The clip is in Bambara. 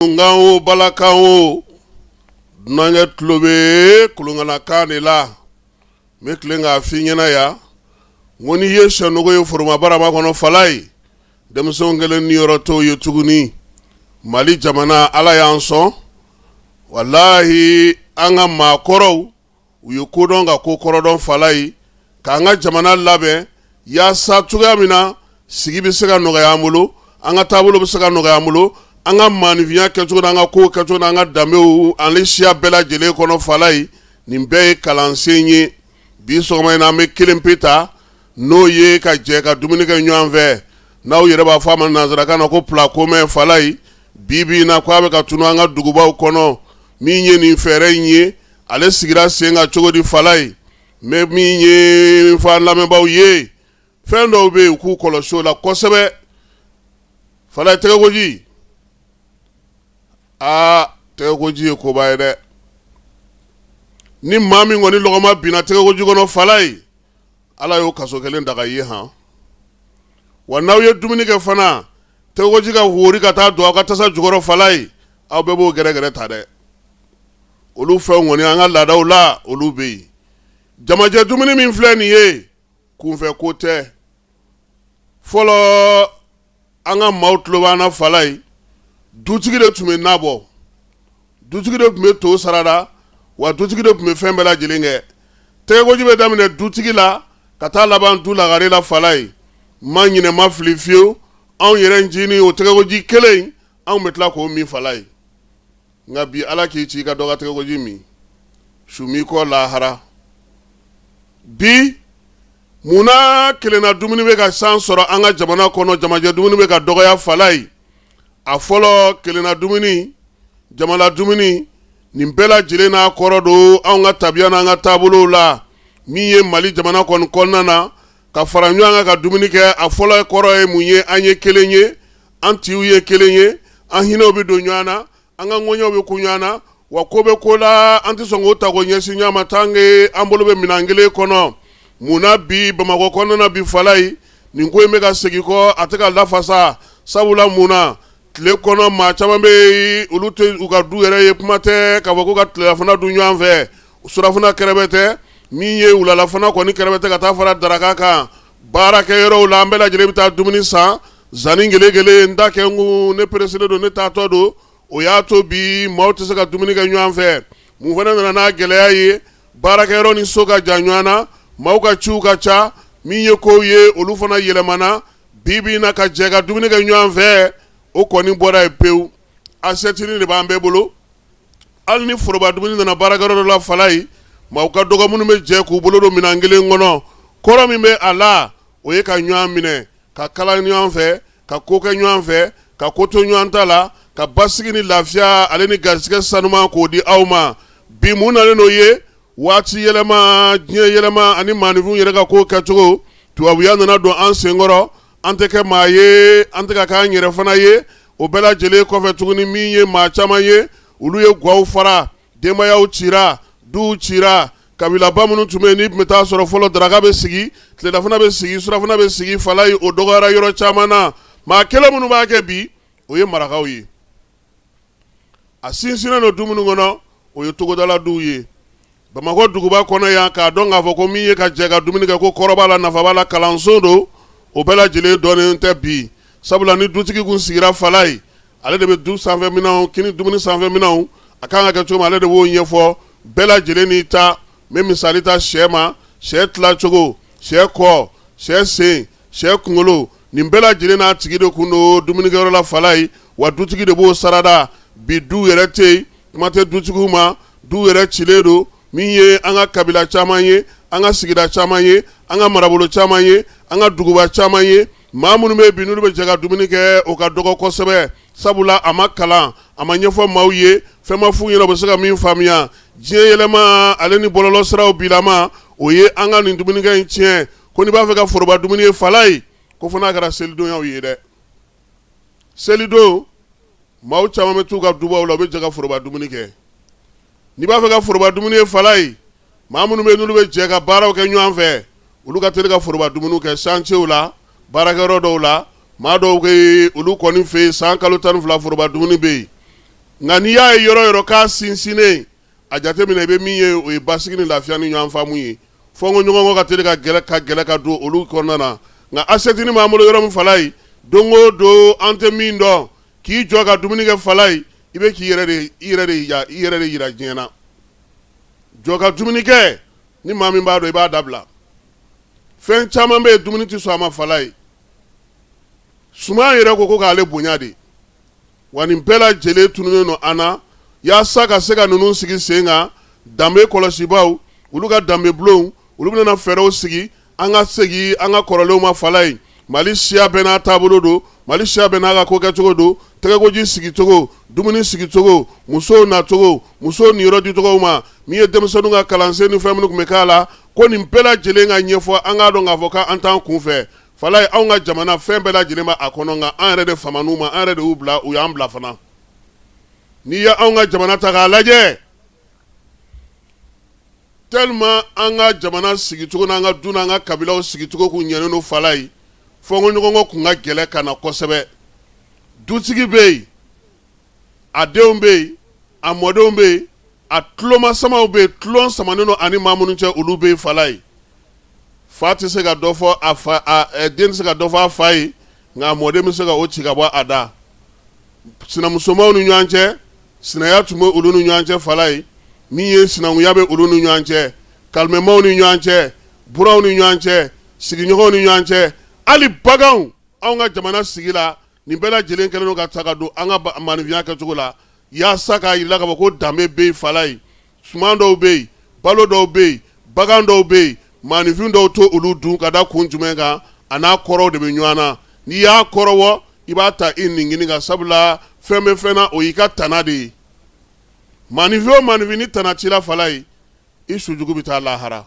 Kan o balakan o dunankɛ tulo bɛ kolonkanakan de la. N bɛ tilen k'a f'i ɲɛna yan n ko n'i ye sɛnogo ye foroba barama kɔnɔ falaye, denmisɛnw kelen niyɔrɔ t'o ye tuguni. Mali jamana, Ala y'an sɔn, walahi an ka maakɔrɔw u ye kodɔn ka ko kɔrɔdɔn falaye, k'an ka jamana labɛn yaasa cogoya min na sigi bɛ se ka nɔgɔya an bolo, an ka taabolo bɛ se ka nɔgɔya an bolo, an ka maaninfinya kɛcogo n'an ka kow kɛcogo n'an ka danbew ani siya bɛɛ lajɛlen kɔnɔ falaye. Nin bɛɛ ye kalansen ye. Bi sɔgɔma in na, an bɛ kelen pe ta, n'o ye ka jɛ ka dumuni kɛ ɲɔgɔn fɛ, n'aw yɛrɛ b'a fɔ a ma nansarakan na ko plat commun falaye. Bi bi in na, ko a bɛ ka tunu an ka dugubaw kɔnɔ. Min ye nin fɛɛrɛ in ye, ale sigira sen kan cogo di falaye? N bɛ min ye fɔ an lamɛnbaaw ye, fɛn dɔw bɛ yen, u k'u kɔlɔsi o la kosɛbɛ falaye. Tɛgɛkoji, aa, tɛgɛkoji ye koba ye dɛ. Ni maa min kɔni lɔgɔma binna tɛgɛkoji kɔnɔ falaye, Ala y'o kaso kelen daga i ye han. Wa n'aw ye dumuni kɛ fana, tɛgɛkoji ka wori ka taa don aw ka tasa jukɔrɔ falaye, aw bɛɛ b'o gɛrɛgɛrɛ ta dɛ. Olu fɛnw kɔni, an ka laadaw la, olu bɛ yen. Jamajɛ dumuni min filɛ nin ye, kunfɛ ko tɛ. Fɔlɔ, an ka maaw tulo b'an na falaye, dutigi de tun bɛ na bɔ, dutigi de tun bɛ to sarada, wa dutigi de tun bɛ fɛn bɛɛ lajɛlen kɛ. Tɛgɛkoji bɛ daminɛ dutigi la ka taa laban du lagare la falaye. Ma ɲinɛ, ma fili fiyewu, anw yɛrɛ ncinin, o tɛgɛkoji kelen, anw bɛ tila k'o min falaye. Nka bi, Ala k'i ci i ka dɔ ka tɛgɛkoji min, su m'i kɔ lahara. Bi, munna kelenna dumuni bɛ ka san sɔrɔ an ka jamana kɔnɔ, jamajɛ dumuni bɛ ka dɔgɔya falaye? A fɔlɔ, kelenna dumuni, jamala dumuni, nin bɛɛ lajɛlen n'a kɔrɔ don anw ka tabiya n'an ka taabolow la. Min ye Mali jamana kɔni kɔnɔna na, ka fara ɲɔgɔn kan ka dumuni kɛ, a fɔlɔ kɔrɔ ye mun ye? An ye kelen ye, an tiw ye kelen ye, an hinɛw bɛ don ɲɔgɔn na, an ka ŋɔɲɛw bɛ kun ɲɔgɔn na. Wa ko bɛ ko la, an tɛ sɔn k'o ta k'o ɲɛsin ɲɔgɔn ma tant que an bolo bɛ minɛn kelen kɔnɔ. Mun na bi Bamakɔ kɔnɔna na bi falaye, nin ko in bɛ ka segin kɔ, a tɛ ka lafasa? Sabula mun na tile kɔnɔ, maa caman bɛ yen, olu tɛ u ka du yɛrɛ ye, kuma tɛ k'a fɔ ko ka tilelafana dun ɲɔgɔn fɛ, surafana kɛrɛbɛtɛ, min ye wulalafana kɔni kɛrɛbɛtɛ ka taa fara daraka kan. Baarakɛyɔrɔw la, an bɛɛ lajɛlen bɛ taa dumuni san zanni kelen kelen, n ta kɛ n kun, ne pereselen don, ne taatɔ don. O y'a to bi maaw tɛ se ka dumuni kɛ ɲɔgɔn fɛ. Mun fana nana n'a gɛlɛya ye? Baarakɛyɔrɔ ni so ka jan ɲɔgɔn na, maaw ka ciw ka ca. Min ye kow ye, olu fana yɛlɛmana. Bi bi in na, ka jɛ ka dumuni kɛ ɲɔgɔn fɛ, o kɔni bɔra yen pewu. Asɛtini de b'an bɛɛ bolo. Hali ni foroba dumuni nana baarakɛyɔrɔ dɔ la falaye, maaw ka dɔgɔ minnu bɛ jɛ k'u bolo don minɛn kelen kɔnɔ. Kɔrɔ min bɛ a la, o ye ka ɲɔgɔn minɛ, ka kala ɲɔgɔn fɛ, ka ko kɛ ɲɔgɔn fɛ, ka ko to ɲɔgɔn ta la, ka basigi ni lafiya ale ni garisɛgɛ sanuman k'o di aw ma. Bi, mun nalen n'o ye? Waati yɛlɛma, diɲɛ yɛlɛma ani maaninfinw yɛrɛ ka ko kɛcogo. Tubabuya nana don an senkɔrɔ, an tɛ kɛ maa ye, an tɛ ka k'an yɛrɛ fana ye. O bɛɛ lajɛlen kɔfɛ tuguni, min ye maa caman ye, olu ye gwaw fara, denbayaw cira, duw cira, kabilaba minnu tun bɛ yen, n'i tun bɛ taa sɔrɔ fɔlɔ daraka bɛ sigi, tilelafana bɛ sigi, surafana bɛ sigi falaye, o dɔgɔyara yɔrɔ caman na. Maa kelen minnu b'a kɛ bi, o ye marakaw ye. A sinsinnen don du minnu kɔnɔ, o ye togodala duw ye. Bamakɔ duguba kɔnɔ yan, k'a dɔn k'a fɔ ko min ye ka jɛ ka dumuni kɛ, ko kɔrɔ b'a la, nafa b'a la, kalanso don, o bɛɛ lajɛlen dɔnnen tɛ bi. Sabula ni dutigi kun sigira falaye, ale de bɛ du sanfɛminɛnw kini, dumuni sanfɛminɛnw, a kan ka kɛ cogo min, ale de b'o ɲɛfɔ bɛɛ lajɛlen n'i ta. N bɛ misali ta sɛ ma, sɛ tilacogo, sɛ kɔ, sɛ sen, sɛ kunkolo, nin bɛɛ lajɛlen n'a tigi de kun don dumunikɛyɔrɔ la falaye, wa dutigi de b'o sarada. Bi, du yɛrɛ tɛ yen, kuma tɛ dutigiw ma, du yɛrɛ cilen don. Min ye an ka kabila caman ye, an ka sigida caman ye, an ka marabolo caman ye, an ka duguba caman ye, maa minnu bɛ bi, n'olu bɛ jɛ ka dumuni kɛ, o ka dɔgɔ kosɛbɛ. Sabula a ma kalan, a ma ɲɛfɔ maaw ye, fɛn ma f'u ɲɛna u bɛ se ka min faamuya. Diɲɛ yɛlɛma ale ni bɔlɔlɔ siraw bilama, o ye an ka nin dumunikɛ in tiɲɛ. Ko n'i b'a fɛ ka foroba dumuni ye falaye, ko fo n'a kɛra selidonyaw ye dɛ. Selidon, maaw caman bɛ t'u ka dubaw la, u bɛ jɛ ka foroba dumuni kɛ. N'i b'a fɛ ka foroba dumuni ye falaye, maa minnu bɛ n'olu bɛ jɛ ka baaraw kɛ ɲɔgɔn fɛ, olu ka teli ka foroba dumuni kɛ chantier la, baarakɛyɔrɔ dɔw la. Maa dɔw bɛ olu kɔni fɛ yen, san kalo 12 foroba dumuni bɛ yen. Nka n'i y'a ye yɔrɔ yɔrɔ k'a sinsinnen, a jateminɛ, i bɛ min ye, o ye basigi ni lafiya ni ɲɔgɔn faamu ye. Fɔnko ɲɔgɔn kɔ ka teli ka gɛlɛ ka gɛlɛ ka don olu kɔnɔna na. Nka assiette b'an bolo yɔrɔ min Falayi, don o don an tɛ min dɔn, k'i jɔ ka dumuni kɛ Falayi, i bɛ k'i yɛrɛ de i yɛrɛ de i yɛrɛ de yira diɲɛ na. Jɔ ka dumuni kɛ, ni maa min b'a dɔn, i b'a dabila. Fɛn caman bɛ yen, dumuni tɛ sɔn a ma Falayi. Suman yɛrɛ ko k'ale bonya de. Wa nin bɛɛ lajɛlen tununnen don an na. Yaasa ka se ka ninnu sigi sen kan, danbe kɔlɔsibaw, olu ka danbe bulonw, olu bɛna fɛɛrɛw sigi an ka segin an ka kɔrɔlenw ma Falayi. Mali siya bɛɛ n'a taabolo don, Mali siya bɛɛ n'a ka ko kɛcogo don, tɛgɛkoji sigicogo, dumuni sigicogo, musow nacogo, musow niyɔrɔ dicogo ma, min ye denmisɛnninw ka kalansen ni fɛn minnu tun bɛ k'a la, ko nin bɛɛ lajɛlen ka ɲɛfɔ, an k'a dɔn k'a fɔ k'an t'an kun fɛ. Falayi, anw ka jamana, fɛn bɛɛ lajɛlen bɛ a kɔnɔ, nka an yɛrɛ de faman'u ma, an yɛrɛ de y'u bila, u y'an bila fana. N'i ye anw ka jamana ta k'a lajɛ, tellement an ka jamana sigicogo n'an ka du n'an ka kabilaw sigicogo kun ɲɛnen don Falayi, fɔnko ɲɔgɔnkɔ kun ka gɛlɛn ka na kosɛbɛ. Dutigi bɛ yen, a denw bɛ yen, a mɔdenw bɛ yen, a tulomasamaw bɛ yen, tulon samanen don ani maa minnu cɛ, olu bɛ yen Falayi. Fa tɛ se ka dɔ fɔ a fa, den tɛ se ka dɔ fɔ a fa ye, nka a mɔden bɛ se ka o ci ka bɔ a da. Sinamusomaw ni ɲɔgɔn cɛ, sinaya tun bɛ olu ni ɲɔgɔn cɛ Falayi, min ye sinankunya bɛ olu ni ɲɔgɔn cɛ, kalimɛmaw ni ɲɔgɔn cɛ, buranw ni ɲɔgɔn cɛ, sigiɲɔgɔnw ni ɲɔgɔn cɛ, hali baganw. Anw ka jamana sigi la, nin bɛɛ lajɛlen kɛlen don ka ta ka don an ka maninfinya kɛcogo la, yaasa k'a jira k'a fɔ ko danbe bɛ yen Falayi. Suman dɔw bɛ yen, balo dɔw bɛ yen, bagan dɔw bɛ yen, maaninfin dɔw to olu dun ka da kun jumɛn kan? A n'a kɔrɔw de bɛ ɲɔgɔn na. N'i y'a kɔrɔbɔ, i b'a ta i ningini kan, sabula fɛn bɛ fɛn na, o y'i ka tana de ye. Maaninfin o maaninfin, ni tana t'i la Falayi, i sujugu bɛ taa lahara.